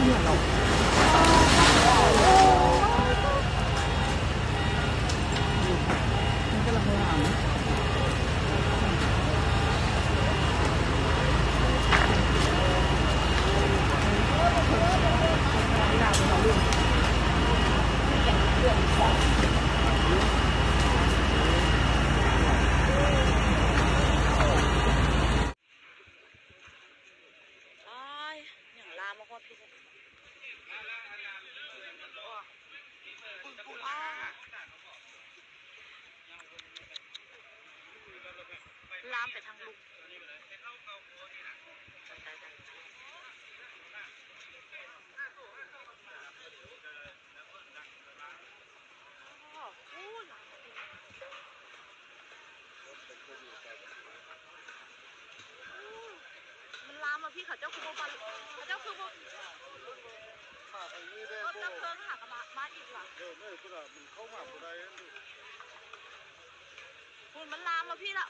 ອ້າຍ ຫຍັງລາມມາຮອດພີ້ ອ້າຍ ລາມໄປທາງລຸ່ມ ຕາຍ ຕາຍ ຕາຍ. ໂອ້ຍ ມັນລາມມາພີ້ ເຂົາເຈົ້າຄືບໍ່ບັນ ເຂົາເຈົ້າຄືບໍ່ ລົດດັບເພີງຫາກະມາ ມາອີກຫວາ ເອີ ແມ່ນພຸ້ນລະ ມັນເຂົ້າມາບໍ່ໄດ້ ພຸ້ນ ມັນລາມມາພີ້ລະ.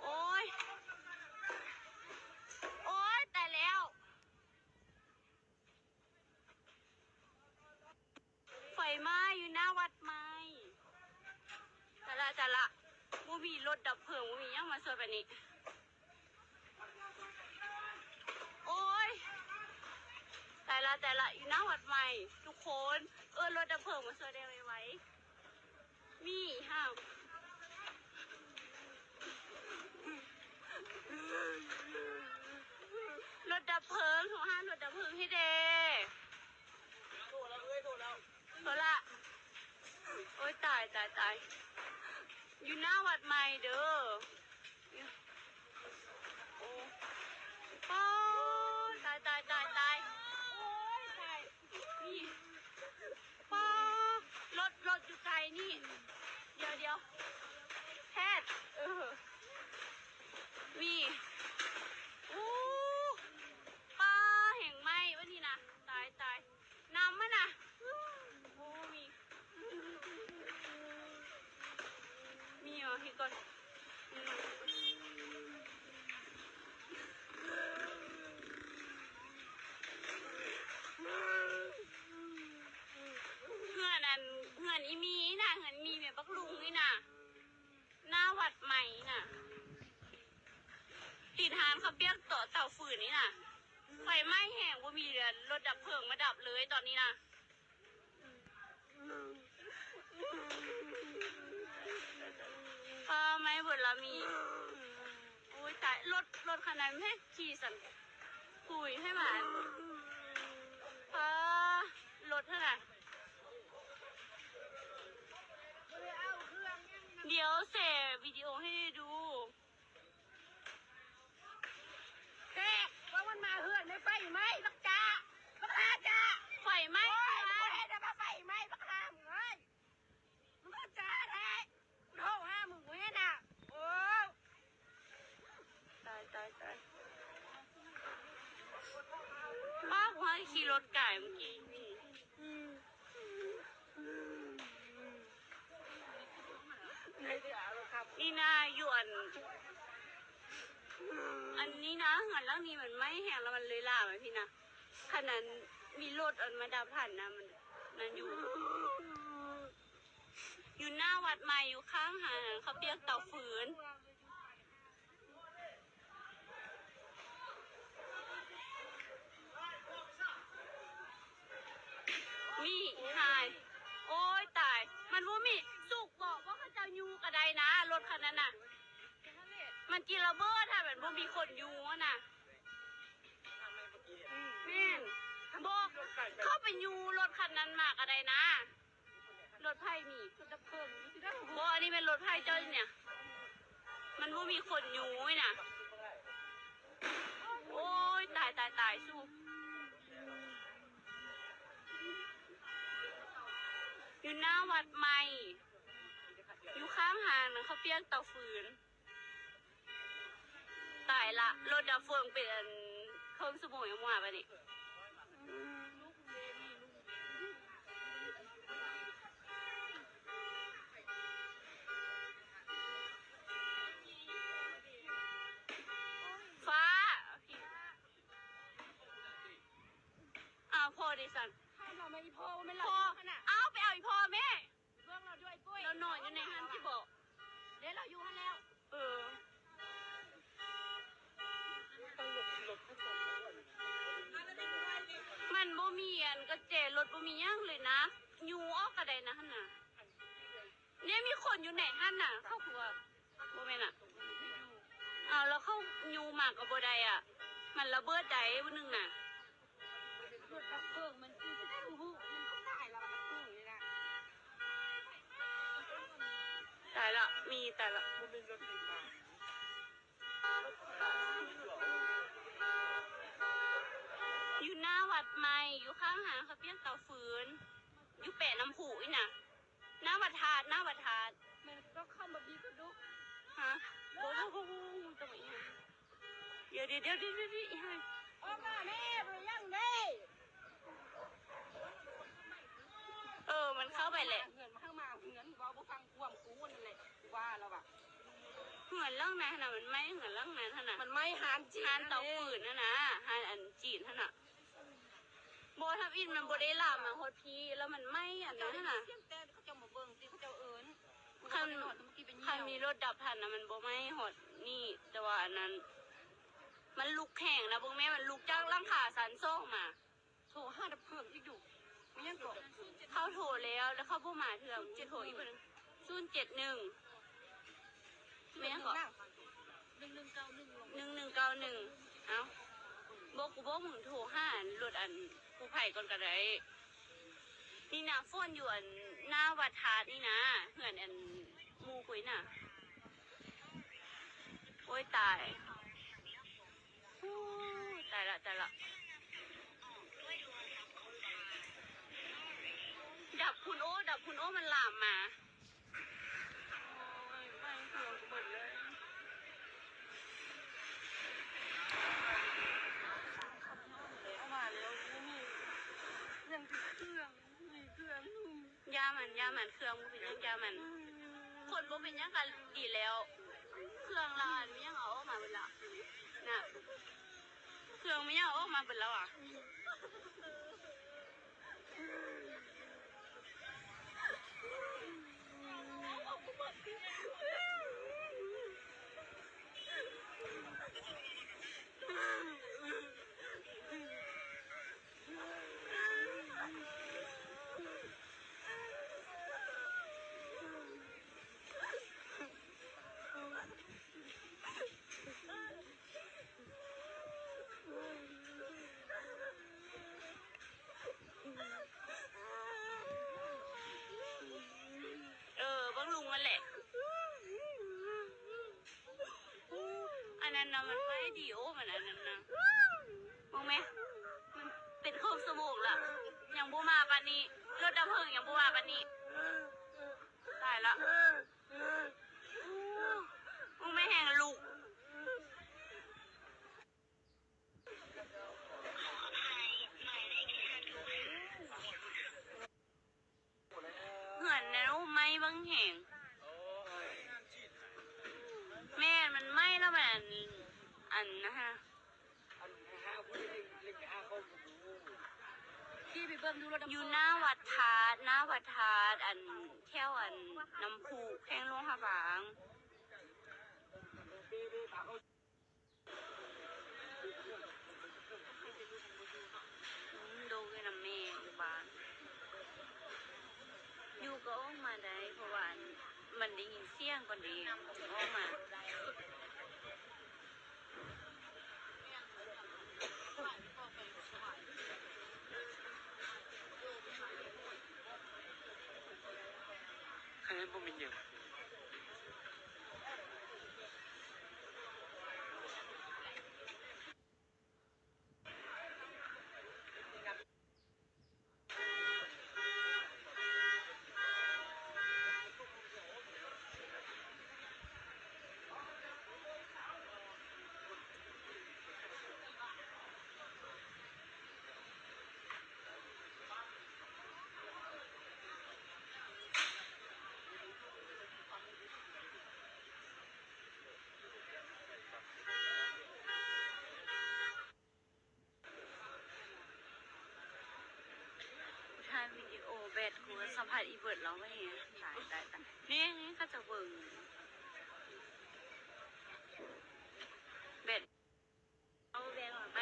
ໂອ້ຍ ໂອ້ຍ ຕາຍແລ້ວ. ໄຟໄໝ້ຢູ່ໜ້າວັດໃໝ່. ຕາຍລະ ຕາຍລະ ບໍ່ມີລົດດັບເພີງ ບໍ່ມີຫຍັງມາຊ່ວຍປານນີ້. ໂອ້ຍ ຕາຍລະ ຕາຍລະ ຢູ່ໜ້າວັດໃໝ່ ທຸກຄົນ ເອີ້ນລົດດັບເພີງມາຊ່ວຍແດ່ໄວໆ. ມີຫາ ລົດດັບເພີງ ໂທຫາລົດດັບເພີງໃຫ້ແດ່. ໂທລະ ໂທລະ ໂອ້ຍ ຕາຍ ຕາຍ ຕາຍ ຢູ່ໜ້າວັດໃໝ່ເດີ. ໂອ້ ປ້າ ຕາຍ ຕາຍ ຕາຍ ຕາຍ ໂອ້ຍ ຕາຍ ນີ້ ປ້າ ລົດ ລົດຢູ່ໄກນີ້ ດຽວ ດຽວ ແພດ ເອີ ນີ້ ໂອ້ ປ້າ ແຮງໄໝ້ວະນີ້ນະ ຕາຍ ຕາຍ. ນ້ຳມັນນະ ໂອ້ ມີ ມີຫຍັງເຮັດກ່ອນ ເຮືອນ ອັນ ເຮືອນອີ່ໝີນະ ເຮືອນອີ່ໝີແມ່ບັກລຸງນີ້ນະ. ໜ້າວັດໃໝ່ນະ ຕີນຮ້ານເຂົ້າປຽກເຕາະເຕົາຟືນນີ້ນະ ໄຟໄໝ້ແຮງ ບໍ່ມີລົດດັບເພີງມາດັບເລີຍຕອນນີ້ນະ. ເອີ ໄໝ້ເບິດລະມີ ໂອ້ຍຕາຍ ລົດ ລົດຄັນນັ້ນແມ່ນຂີ່ສັນ ຄຸຍໃຫ້ມາ ເອີ ລົດຫັ້ນນະ. ດຽວແຊວິດີໂອໃຫ້ດູ. ແຊ ວ່າມັນມາເຮືອນໃນໄຟໄໝ້ ບັກຈ້າ ບັກຫ່າຈ້າ ໄຟໄໝ້ ໂອ້ຍ ມາ ບໍ່ເຫັນວ່າໄຟໄໝ້ ບັກຫ່າເອີຍ ມຶງກໍຈ້າແທ້ ໂທຫາມຶງເຫັນນະ ໂອ້ ຕາຍ ຕາຍ ຕາຍ ປ້າ ກູຫາຂີ່ລົດກາຍເມື່ອກີ້ນີ້. ນີ້ນະ ຢູ່ອັນ ອັນນີ້ນະ ເຮືອນຫຼັງນີ້ມັນໄໝ້ແຮງ ແລ້ວມັນເລີຍລາມໄປພີ້ນະ. ຄັນນັ້ນມີລົດອັນມາດັບຫັ້ນນະ ມັນ ນັ້ນຢູ່ ຢູ່ໜ້າວັດໃໝ່ ຢູ່ຂ້າງຫັ້ນ ເຂົາປຽກເຕົາຟືນ. ມີອີ່ຫ່າ ໂອ້ຍຕາຍ ມັນບໍ່ມີສຸກບໍ ວ່າເຂົາເຈົ້າຍູ້ກະໄດ້ນະ ລົດຄັນນັ້ນນະ ມັນຈິລະເບີດ ຖ້າມັນບໍ່ມີຄົນຍູ້ຫັ້ນນະ. ແມ່ນ ບໍ່ ເຂົາໄປຍູ້ລົດຄັນນັ້ນມາກະໄດ້ນະ. ລົດໃຜນີ້? ລົດດັບເພີງ ບໍ່ ອັນນີ້ແມ່ນລົດໃຜເຈົ້ານີ້? ມັນບໍ່ມີຄົນຢູ່ນີ້ນະ. ໂອ້ຍ ຕາຍ ຕາຍ ຕາຍ ສູ ຢູ່ໜ້າວັດໃໝ່ ຢູ່ຂ້າງຮ້ານເຂົ້າປຽກເຕົາຟືນ. ຕາຍລະ ລົດດັບເພີງເປັນອັນເຄິ່ງຊົ່ວໂມງຍັງບໍ່ມາປານນີ້. ຟ້າ ອ້າວ ພໍ່ເດຊັ້ນ? ຖາມເອົາແມ່ ອີ່ພໍ່ ບໍ່ແມ່ນລາວຢູ່ຫັ້ນນະ. ອ້າວ ໄປເອົາອີ່ພໍ່ແມ່. ເບິ່ງລາວດ້ວຍ ປຸ້ຍ ລາວນອນຢູ່ໃນຫັ້ນຕິບໍ? ເດ້ ລາວຢູ່ຫັ້ນແລ້ວ. ເອີ ມັນບໍ່ມີອັນກະແຈລົດ ບໍ່ມີຫຍັງເລີຍນະ. ຍູ້ອອກກະໄດ້ນະຫັ້ນນະ. ເນຍ ມີຄົນຢູ່ໃນຫັ້ນນະ ເຂົາຄືວ່າ ບໍ່ແມ່ນນະ. ເອົາ ແລ້ວເຂົາຍູ້ມາກະບໍ່ໄດ້ອະ ມັນລະເບີດໃດມື້ໜຶ່ງນະ. ລົດດັບເພີງມັນຄືຊິຮູ້ ມັນຕາຍແລ້ວ ດັບເພີງນີ້ນະ. ຕາຍລະ ມີ ຕາຍລະ ບໍ່ແມ່ນລົດໄຟຟ້າ. ຢູ່ໜ້າວັດໃໝ່ ຢູ່ຂ້າງຮ້ານເຂົ້າປຽກເຕົາຟືນ ຢູ່ແປະນ້ຳພຸນີ້ນະ. ໜ້າວັດທາດ ໜ້າວັດທາດ. ແມ່ນຕ້ອງຄຳແບບນີ້ກະດຸ. ຮະ? ບໍ່ ບໍ່ ບໍ່ ບໍ່ ບໍ່ຕ້ອງອີຫຍັງ. ດຽວ ດຽວ ດຽວ ດຽວ ດຽວ ອີຫຍັງ? ອອກມາແມ່ ບໍ່ໄດ້ຫຍັງເດ້. ເອີ ມັນເຂົ້າໄປແຫຼະ. ເຮືອນ ມາທາງມາເຮືອນ ເວົ້າບໍ່ຟັງຄວາມກູນັ້ນແຫຼະ ກູວ່າລະວ່າ. ເຮືອນຫຼັງນັ້ນຫັ້ນນະ ມັນໄໝ້ເຮືອນຫຼັງນັ້ນຫັ້ນນະ. ມັນໄໝ້ຮ້ານຈີນ ຮ້ານເຕົາຟືນຫັ້ນນະ ຮ້ານອັນຈີນຫັ້ນນະ. ບໍ່ ທຳອິດມັນບໍ່ໄດ້ລາມມາຮອດພີ້ ແລ້ວມັນໄໝ້ອັນນັ້ນນະ. ສຽງແຕ່ເຂົາເຈົ້າມາເບິ່ງຕິ ເຂົາເຈົ້າເອີ້ນ. ຄັນ ຄັນມີລົດດັບຫັ້ນນະ ມັນບໍ່ໄໝ້ຮອດນີ້ ແຕ່ວ່າອັນນັ້ນ ມັນລຸກແຮງນະ. ເບິ່ງແມ້ ມັນລຸກຈາກຫຼັງຄາຊັ້ນສອງມາ. ໂທຫາດັບເພີງອີກດູ ມີຫຍັງເກາະ? ເຂົາໂທແລ້ວ ແລ້ວເຂົາບໍ່ມາເທື່ອ. ກູໂທອີກເທື່ອໜຶ່ງ ສູນເຈັດໜຶ່ງ ແມ່ນເກາະ? ໜຶ່ງໜຶ່ງເກົ້າໜຶ່ງ ໜຶ່ງໜຶ່ງເກົ້າໜຶ່ງ. ເອົ້າ ບໍ່ ກູບອກມຶງໂທຫາລົດອັນກູ້ໄພກ່ອນກະໄດ້. ນີ້ນະ ຝົນຢູ່ອັນໜ້າວັດທາດນີ້ນະ ເຮືອນອັນໝູ່ກຸ້ຍນະ. ໂອ້ຍ ຕາຍ. ໂອ້ຍ ຕາຍລະ ຕາຍລະ. ດັບພຸ້ນ ໂອ້ ດັບພຸ້ນ ໂອ້ ມັນລາມມາ. ໂອ້ຍ ໄໝ້ເຄື່ອງເບິດເລີຍ. ເອົາມາແລ້ວ ບໍ່ມີຫຍັງຕິດເຄື່ອງ ມີເຄື່ອງ. ຢ່າມັນ ຢ່າມັນ ເຄື່ອງບໍ່ເປັນຫຍັງ ຢ່າມັນ. ຄົນບໍ່ເປັນຫຍັງກະດີແລ້ວ. ເຄື່ອງລະອັນ ມີຫຍັງເອົາອອກມາເບິດລະນະ. ເຄື່ອງມີຫຍັງເອົາອອກມາເບິດລະຫວາ. ເອີ ເບິ່ງລຸງຫັ້ນແຫຼະ. ອັນນັ້ນນະ ມັນໄໝ້ດີ ໂອ້ ມັນອັນນັ້ນນະ. ເບິ່ງແມະ ມັນເປັນເຄິ່ງຊົ່ວໂມງລະ ຍັງບໍ່ມາປານນີ້. ລົດດັບເພີງຍັງບໍ່ມາປານນີ້. ຕາຍລະ. ໂອ້ ແມ່ແຮງລຸກ. ເຮືອນນັ້ນ ໂອ້ ໄໝ້ບັກແຮງ. ແມ່ນ ມັນໄໝ້ແລ້ວມັນອັນ ອັນນະ. ອັນ ຫາຜູ້ເລັງ ເລັງໄປຫາເຂົາຢູ່. ຢູ່ໜ້າວັດທາດ ໜ້າວັດທາດ ອັນ ແຖວ ອັນ ນ້ຳພຸ ແຂວງຫຼວງພະບາງ. ອືມ ໂດກຢູ່ນຳແມ່ຢູ່ບ້ານ. ຢູ່ກໍອອກມາໄດ້ ເພາະວ່າ ອັນ ມັນໄດ້ຍິນສຽງກ່ອນເດ້ ຈຶ່ງອອກມາ. ອັນນັ້ນບໍ່ແມ່ນຫຍັງ. ຖ່າຍວິດີໂອແບັດ ກູສຳພາດອີເບີດແລ້ວເວີຍ. ຕາຍ ຕາຍ ຕາຍ. ນີ້ ນີ້ເຂົາຈະເບິ່ງແບັດ ເອົາແບັດອອກໄປ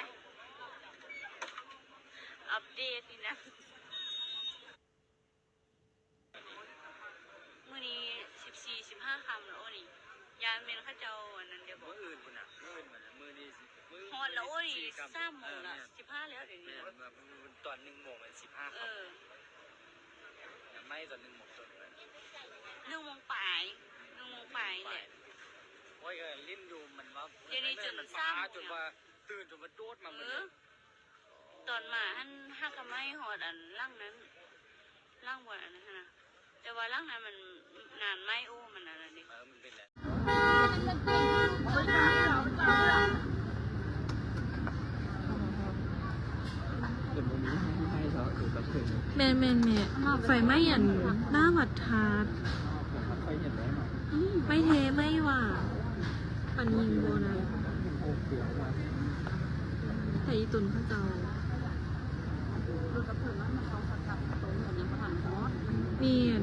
ອັບເດດນີ້ນະ. ມື້ນີ້ສິບສີ່ ສິບຫ້າຄ່ຳແລ້ວນີ້ ຢ້ານແມ່ນເຂົາເຈົ້າອັນນັ້ນເດ້ບໍ່? ມື້ອື່ນພຸ້ນນະ ມື້ອື່ນພຸ້ນນະ ມື້ນີ້ສິ ມື້ ຮອດແລ້ວ ມື້ນີ້ສິບສີ່ຄ່ຳ ສາມໂມງລະ ເອີ ແມ່ນ ສິບຫ້າແລ້ວດຽວນີ້ ແມ່ນ ມື້ຕອນໜຶ່ງໂມງແມ່ນສິບຫ້າຄ່ຳ ເອີ ໄມ້ຕອນໜຶ່ງໂມງຕົ້ນ ໜຶ່ງໂມງປາຍ ໜຶ່ງໂມງປາຍແຫຼະ. ໂອ້ຍ ກໍຫຼິ້ນຢູ່ ມັນວ່າ ດຽວນີ້ຈົນ ມັນຟ້າ ສາມໂມງ ຈົນວ່າຕື່ນ ຈົນວ່າໂດດມາໝົດເລີຍ. ເອີ ຕອນມາຫັ້ນຫາກະໄມ້ຮອດອັນຫຼັງນັ້ນ ຫຼັງບ່ອນອັນນັ້ນຫັ້ນນະ ແຕ່ວ່າຫຼັງນັ້ນມັນນານໄມ້ ໂອ້ ມັນອັນນັ້ນເດ້ ເອີ ມັນເປັນແຫຼະ. ແມ່ນໆໆ ໄຟໄໝ້ອັນໜ້າວັດທາດ ໄມ້ແທ້ໄມ້ຫວາ ປານຍິງບໍ່ນະ ແຕ່ອີ່ຕົນເຂົາເຈົ້າ ແມ່ນ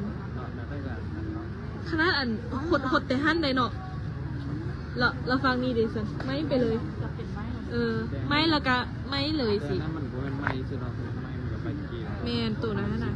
ຂະໜາດອັນ ຫົດ ຫົດແຕ່ຫັ້ນໄດ້ເນາະ ລະ ລະຝັ່ງນີ້ເດຊັ້ນ ໄໝ້ໄປເລີຍ ເອີ ໄໝ້ລະກະໄໝ້ເລີຍຊິ ແຕ່ນັ້ນມັນບໍ່ແມ່ນໄໝ້ຊື່ເນາະ ໄໝ້ມັນກະໄປເກມ ແມ່ນ ໂຕນັ້ນນະ.